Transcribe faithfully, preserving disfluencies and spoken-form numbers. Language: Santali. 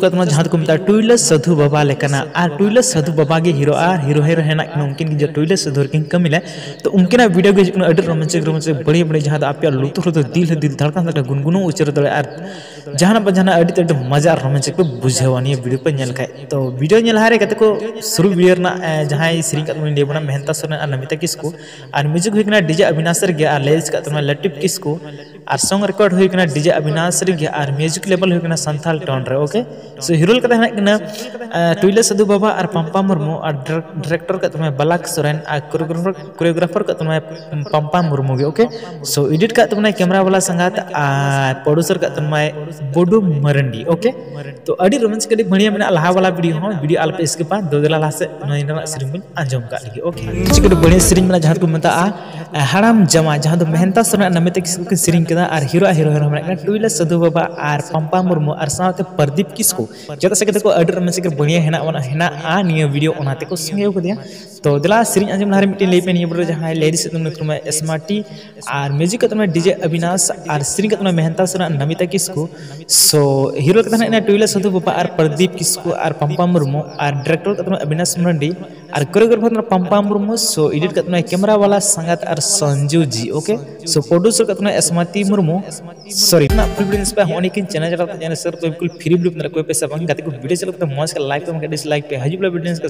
ᱠᱟᱛᱮ ᱡᱟᱦᱟᱸ ᱫᱚᱠᱚ ᱢᱮᱛᱟᱜᱼᱟ ᱴᱩᱭᱞᱟᱹ ᱥᱟᱹᱫᱷᱩ ᱵᱟᱵᱟ ᱞᱮᱠᱟᱱᱟᱜ, ᱟᱨ ᱴᱩᱭᱞᱟᱹ ᱥᱟᱹᱫᱷᱩ ᱵᱟᱵᱟ ᱜᱮ ᱦᱤᱨᱳ ᱟᱨ ᱦᱤᱨᱳ ᱦᱤᱨᱳ ᱦᱮᱱᱟᱜ ᱠᱤᱱᱟ, ᱩᱱᱠᱤᱱ ᱜᱮ ᱡᱮ ᱴᱩᱭᱞᱟᱹ ᱥᱟᱹᱫᱷᱩ ᱨᱮᱠᱤᱱ ᱠᱟᱹᱢᱤ ᱞᱮᱫ᱾ ᱛᱚ ᱩᱱᱠᱤᱱᱟᱜ ᱵᱷᱤᱰᱤᱭᱳ ᱜᱮ ᱦᱤᱡᱩᱜ ᱠᱟᱱᱟ ᱟᱹᱰᱤ ᱨᱳᱢᱟᱱᱪᱚᱠ ᱨᱳᱢᱟᱱᱪᱚᱠ ᱵᱟᱹᱲᱤᱡ ᱵᱟᱹᱲᱤᱡ, ᱡᱟᱦᱟᱸ ᱫᱚ ᱟᱯᱮᱭᱟᱜ ᱞᱩᱛᱩᱨ ᱨᱮᱫᱚ ᱫᱤᱞ ᱦᱚᱸ ᱫᱤᱞ ᱫᱷᱟᱲᱠᱟᱱ ᱫᱷᱟᱲᱠᱟᱱ ᱜᱩᱱᱜᱩᱱᱟᱹᱣ ᱩᱪᱟᱹᱨ ᱫᱟᱲᱮᱭᱟᱜᱼᱟ, ᱟᱨ ᱡᱟᱦᱟᱱᱟᱜ ᱵᱟᱝ ᱡᱟᱦᱟᱱᱟᱜ ᱟᱹᱰᱤ ᱛᱮᱫ ᱢᱟᱡᱟ ᱟᱨ ᱨᱳᱢᱟᱱᱪᱚᱠ ᱯᱮ ᱵᱩᱡᱷᱟᱹᱣᱟ ᱱᱤᱭᱟᱹ ᱵᱷᱤᱰᱤᱭᱳ ᱯᱮ ᱧᱮᱞ ᱠᱷᱟᱡ᱾ ᱛᱚ ᱵᱷᱤᱰᱤᱭᱳ ᱧᱮᱞ ᱞᱟᱦᱟ ᱨᱮ ᱜᱟᱛᱮ ᱠᱚ, ᱥᱩᱨᱩ ᱵᱷᱤᱰᱤᱭᱳ ᱨᱮᱱᱟᱜ ᱮ, ᱡᱟᱦᱟᱸᱭ ᱥᱮᱨᱮᱧ ᱠᱟᱫ ᱵᱚᱱᱟ ᱞᱟᱹᱭ ᱵᱚᱱᱟ ᱢᱮᱦᱮᱱᱛᱟ ᱥᱚᱨᱮᱱ ᱟᱨ ᱱᱚᱢᱤᱛᱟ ᱠᱤᱥᱠᱩ, ᱟᱨ ᱢᱤᱭᱩᱡᱤᱠ ᱦᱩᱭ ᱠᱟᱱᱟ ᱰᱤᱡᱮ ᱟᱵᱤᱱᱟᱥ ᱨᱮᱜᱮ, ᱟᱨ ᱞᱮᱨᱤᱠᱥ ᱠᱟᱫ ᱛᱟᱵᱚᱱᱟ ᱞᱟᱴᱤᱯ ᱠᱤᱥᱠᱩ, ᱟᱨ ᱥᱚᱝ ᱨᱮᱠᱚᱨᱰ ᱦᱩᱭ ᱠᱟᱱᱟ ᱰᱤᱡᱮ ᱟᱵᱤᱱᱟᱥ ᱨᱮᱜᱮ, ᱟᱨ ᱢᱤᱭᱩᱡᱤᱠ ᱞᱮᱵᱮᱞ ᱦᱩᱭ ᱠᱟᱱᱟ ᱥᱟᱱᱛᱷᱟᱞ ᱴᱚᱱ ᱨᱮ᱾ ᱳᱠᱮ, ᱥᱳ ᱦᱤᱨᱳ ᱞᱮᱠᱟᱛᱮ ᱦᱮᱱᱟᱜ ᱠᱤᱱᱟ ᱮ, ᱴᱩᱭᱞᱟᱹ ᱥᱟᱹᱫᱷᱩ ᱵᱟᱵᱟ ᱟᱨ ᱯᱟᱢᱯᱟ ᱢᱩᱨᱢᱩ, ᱟᱨ ᱰᱤᱨᱮᱠ-, ᱰᱤᱨᱮᱠᱴᱚᱨ ᱠᱟᱫ ᱛᱟᱵᱚᱱᱟᱭ ᱵᱟᱞᱟᱠ ᱥᱚᱨᱮᱱ, ᱟᱨ ᱠᱳᱨᱤᱭᱳᱜᱨᱟᱯᱷᱟᱨ, ᱠᱳᱨᱤᱭᱳᱜᱨᱟᱯᱷᱟᱨ ᱠᱟᱫ ᱛᱟᱵᱚᱱᱟᱭ ᱯᱟᱢᱯᱟ ᱢᱩᱨᱢᱩ ᱜᱮ᱾ ᱳᱠᱮ, ᱥᱳ ᱮᱰᱤᱴ ᱠᱟᱫ ᱛᱟᱵᱚᱱᱟᱭ ᱠᱮᱢᱨᱟ ᱵᱟᱞᱟ ᱥᱟᱸᱜᱟᱛ, ᱟᱨ ᱯᱨᱚᱰᱩᱥᱟᱨ ᱠᱟᱫ ᱛᱟᱵᱚᱱᱟᱭ ᱵᱚᱰᱩ ᱢᱟᱨᱟᱱᱰᱤ᱾ ᱳᱠᱮ, ᱛᱚ ᱟᱹᱰᱤ ᱨᱳᱢᱟᱱᱥ ᱟᱹᱰᱤ ᱵᱟᱹᱲᱤᱭᱟ ᱢᱮᱱᱟᱜᱼᱟ ᱞᱟᱦᱟ ᱵᱟᱞᱟ ᱵᱷᱤᱰᱤᱭᱳ ᱦᱚᱸ, ᱵᱷᱤᱰᱤᱭᱳ ᱟᱞᱚᱯᱮ ᱥᱠᱤᱯᱟ, ᱫᱚ ᱫᱮᱞᱟ ᱞᱟᱦᱟ ᱥᱮᱫ ᱱᱚᱣᱟ ᱨᱮᱱᱟᱜ ᱥᱮᱨᱮᱧ ᱵᱚᱱ ᱟᱸᱡᱚᱢ ᱠᱟᱜ ᱞᱮᱜᱮ᱾ ᱳᱠᱮ, ᱟᱹᱰᱤ ᱨᱳᱢᱟᱱᱥ ᱟᱹᱰᱤ ᱵᱟᱹᱲᱤᱭᱟ ᱥᱮᱨᱮᱧ ᱢᱮᱱᱟᱜᱼᱟ ᱡᱟᱦᱟᱸ ᱫᱚᱠᱚ ᱢᱮᱛᱟᱜᱼᱟ ᱮ, ᱦᱟᱲᱟᱢ ᱡᱟᱶᱟᱭ, ᱡᱟᱦᱟᱸ ᱫᱚ ᱢᱮᱦᱮᱱᱛᱟ ᱥᱚᱨᱮᱱ ᱟᱨ ᱱᱚᱢᱤᱛᱟ ᱠᱤᱥᱠᱩ ᱠᱤᱱ ᱥᱮᱨᱮᱧ ᱠᱟᱫᱟ, ᱟᱨ ᱦᱤᱨᱳ ᱟᱨ ᱦᱤᱨᱳᱭᱤᱱ ᱦᱚᱸ ᱢᱮᱱᱟᱜ ᱠᱤᱱᱟ ᱴᱩᱭᱞᱟᱹ ᱥᱟᱹᱫᱷᱩ ᱵᱟᱵᱟ ᱟᱨ ᱯᱟᱢᱯᱟ ᱢᱩᱨᱢᱩ ᱟᱨ ᱥᱟᱶᱛᱮ ᱯᱨᱚᱫᱤᱯ ᱠᱤᱥᱠᱩ᱾ ᱪᱮᱫᱟᱜ ᱥᱮ ᱜᱟᱛᱮ ᱠᱚ ᱟᱹᱰᱤ ᱨᱳᱢᱟᱱᱥ ᱟᱹᱰᱤ ᱵᱟᱹᱲᱤᱭᱟ ᱦᱮᱱᱟᱜ ᱵᱚᱱᱟ, ᱦᱮᱱᱟᱜᱼᱟ ᱱᱤᱭᱟᱹ ᱵᱷᱤᱰᱤᱭᱳ, ᱚᱱᱟ ᱛᱮᱠᱚ ᱥᱚᱸᱜᱮ ᱠᱟᱫᱮᱭᱟ᱾ ᱛᱚ ᱫᱮᱞᱟ ᱥᱮᱨᱮᱧ ᱟᱸᱡᱚᱢ ᱞᱟᱦᱟ ᱨᱮ ᱢᱤᱫᱴᱮᱱ ᱞᱟᱹᱭ ᱯᱮ, ᱱᱤᱭᱟᱹ ᱵᱷᱤᱰᱤᱭᱳ ᱨᱮ ᱡᱟᱦᱟᱸᱭ ᱞᱮᱨᱤᱠᱥ ᱮᱫ ᱫᱚ ᱩᱱᱤ ᱧᱩᱛᱩᱢ ᱮᱥᱢᱟᱴᱤ, ᱟᱨ ᱢᱤᱭᱩᱡᱤᱠ ᱠᱟᱫ ᱛᱟᱵᱚᱱᱟᱭ ᱰᱤᱡᱮ ᱟᱵᱤᱱᱟᱥ, ᱟᱨ ᱥᱮᱨᱮᱧ ᱠᱟᱫ ᱛᱟᱵᱚᱱᱟᱭ ᱢᱮᱦᱮᱱᱛᱟ ᱥᱚᱨᱮᱱ ᱟᱨ ᱱᱚᱢᱤᱛᱟ ᱠᱤᱥᱠᱩ᱾ ᱥᱳ ᱦᱤᱨᱳ ᱞᱮᱠᱟᱛᱮ ᱦᱮᱱᱟᱜ ᱠᱤᱱᱟ ᱴᱩᱭᱞᱟᱹ ᱥᱟᱹᱫᱷᱩ ᱵᱟᱵᱟ ᱟᱨ ᱯᱨᱚᱫᱤᱯ ᱠᱤᱥᱠᱩ ᱟᱨ ᱯᱟᱢᱯᱟ ᱢᱩᱨᱢᱩ, ᱟᱨ ᱰᱤᱨᱮᱠᱴᱚᱨ ᱠᱟᱫ ᱛᱟᱵᱚᱱᱟᱭ ᱟᱵᱤᱱᱟᱥ ᱢᱟᱨᱟᱱᱰᱤ, ᱟᱨ ᱠᱳᱨᱤᱭᱳᱜᱨᱟᱯᱷᱟᱨ ᱫᱚ ᱯᱟᱢᱯᱟ ᱢᱩᱨᱢᱩ᱾ ᱥᱳ ᱮᱰᱤᱴ ᱠᱟᱫ ᱛᱟᱵᱚᱱᱟᱭ ᱠᱮᱢᱨᱟ ᱵᱟᱞᱟ ᱥᱟᱸᱜᱟᱛ ᱟᱨ ᱥᱚᱧᱡᱩ ᱡᱤ᱾ ᱳᱠᱮ, ᱥᱳ ᱯᱨᱚᱰᱩᱥᱟᱨ ᱠᱟᱫ ᱛᱟᱵᱚᱱᱟᱭ ᱮᱥᱢᱟᱛᱤ ᱢᱩᱨᱢᱩ᱾ ᱥᱚᱨᱤ, ᱚᱱᱟ ᱯᱷᱨᱤ ᱵᱤᱞᱰᱤᱝᱥ ᱯᱮ ᱦᱚᱸ ᱱᱤᱠᱤᱱ ᱪᱮᱱᱮᱞ ᱪᱟᱞᱟᱣ ᱠᱟᱛᱮ ᱪᱮᱱᱮᱞ ᱥᱮᱭᱟᱨ ᱠᱚ ᱵᱤᱞᱠᱩᱞ ᱯᱷᱨᱤ ᱵᱤᱞᱰᱤᱝ ᱨᱮ ᱠᱚᱭ ᱯᱮᱥᱟ ᱵᱟᱝ᱾ ᱜᱟᱛᱮ ᱠᱚ ᱵᱷᱤᱰᱤᱭᱳ ᱪᱟᱞᱟᱣ ᱠᱟᱛᱮ ᱢᱚᱡᱽ ᱠᱟ ᱞᱟᱭᱤᱠ ᱛᱟᱵᱚᱱ ᱠᱷᱟᱡ ᱰᱤᱥᱞᱟᱭᱤᱠ ᱯᱮ, ᱦᱤᱡᱩᱜ ᱵᱮᱞᱟ ᱵᱤᱞᱰᱤᱝᱥ ᱠᱟ